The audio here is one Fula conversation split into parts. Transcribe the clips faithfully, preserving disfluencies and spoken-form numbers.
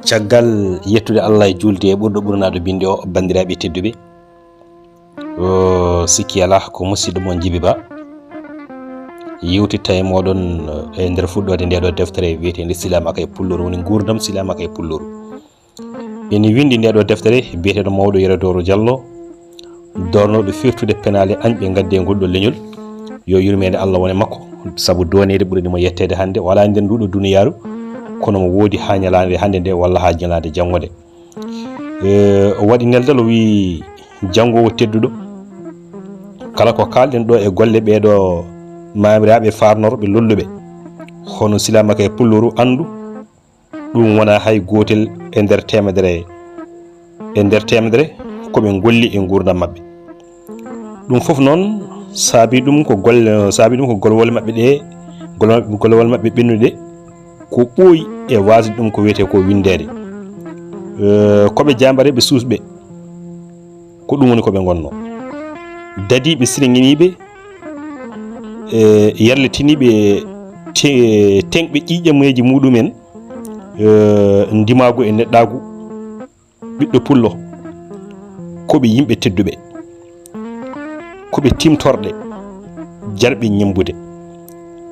Caggal yettude Allah e juulde e ɓurɗo ɓurnaɗo binde o, banndiraaɓe tedduɓe, o sikki alaa ko musidɗo mon Jibi Ba yewtitta e mooɗon e nder fuɗɗoode nde ɗo deftere wiyeteende Silamaka e Pulloru, woni nguurndam Silamaka e Pulloru. Ene winndi nde ɗo deftere biyeteeɗo mawɗo Yero Doro Diallo, doornooɗo firtude penaale añɓe ngadde ngol ɗo leñol. Yo yurmeende Allah wone makko, sabu dooneede ɓurani mo yetteede hannde, o alaa nder nduɗo duniyaaru, kono mo woodi haa ñalaande hannde nde walla haa ñalaande janngo nde. E, o waɗi neldal, o wii, janngoowo tedduɗo, kala ko kaalɗen ɗo e golle ɓeeɗo maamiraaɓe faarnorɓe lolluɓe, hono Silamaka e Pulloru, anndu ɗum wonaa hay gootel e nder teemedere, e nder teemedere ko ɓe ngolli e nguurndam maɓɓe. Ɗum fof noon saabi ɗum ko golle, saabi ɗum ko golwole maɓɓe ɗe, golwole maɓɓe ɓennuɗe ko ɓooyi e waasde ɗum ko wiyetee ko winndeede. Eh, ko ɓe jaambareeɓe suusɓe, ko ɗum woni ko ɓe ngonnoo. Dadiiɓe sirŋiniiɓe, eh, yarlitiniiɓe te-, teŋɓe ƴiiƴameeji muɗumen, eh, ndimaagu e neɗɗaagu, ɓiɗɗo pullo, ko ɓe yimɓe tedduɓe, ko ɓe timtorɗe, jarɓe ñemmbude,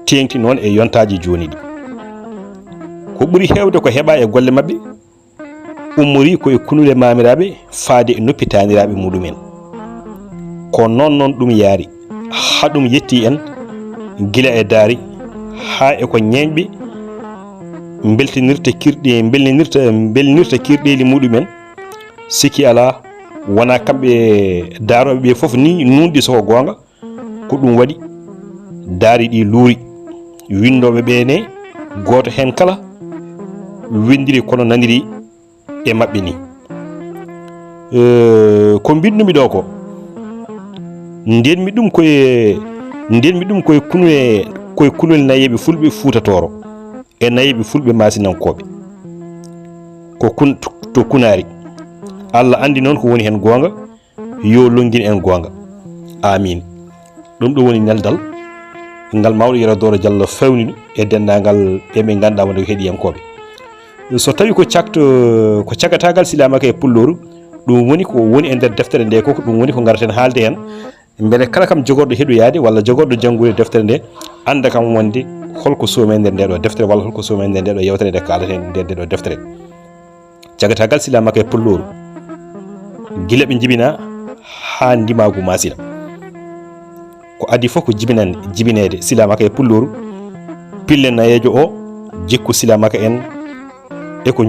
teeŋti noon e yontaaji jooni ɗi. Ko ɓuri heewde ko heɓaa e golle maɓɓe, ummorii ko e kunuɗe maamiraaɓe faade e noppi taaniraaɓe muɗumen. Ko noon noon ɗum yaari, haa ɗum yettii en, gila e daari, haa e ko ñeeñɓe mbeltinirta kirɗe-, mbelninirta, mbelnirta kirɗeeli muɗumen. Sikki alaa, wonaa kamɓe daarooɓe ɓe fof ni nuunɗi so ko goonga, ko ɗum waɗi daari ɗi luuri. Winndooɓe ɓe ne, gooto heen kala winndiri kono naniri e maɓɓe ni. Eh, ko mbiɗnumi ɗo ko, ndiyatmi ɗum koye, ndiyatmi ɗum koye kunule, koye kunule nayeeɓe fulɓe Fuuta Tooro e nayeeɓe fulɓe maasinankooɓe. Ko kun-, to Kunaari. Allah anndi noon ko woni heen goonga, yo lonngin en goonga. Aamiin. Ɗum ɗo woni neldal ngal mawɗo Yero Doro Diallo fewni ɗum e denndaangal ɓe ɓe ngannduɗaa wonde ko heɗiyankooɓe. So tawi ko cakto, ko cagataagal Silamaka e Pulloru, ɗum woni ko woni e nder deftere nde ko, ko ɗum woni ko ngarten haalde heen. Mbele kala kam jogorɗo heɗoyaade walla jogorɗo janngude deftere nde, annda kam wonde holko soomee nder nde ɗo deftere walla holko soomee nder nde ɗo yewtere nde kaalaten nder nde ɗo deftere. Cagataagal Silamaka e Pulloru, gila ɓe njibinaa haa ndimaagu Maasina. Ko adii fof ko jibinande, jibineede Silamaka e Pulloru, pille nayeejo o, jikku Silamaka en, e ko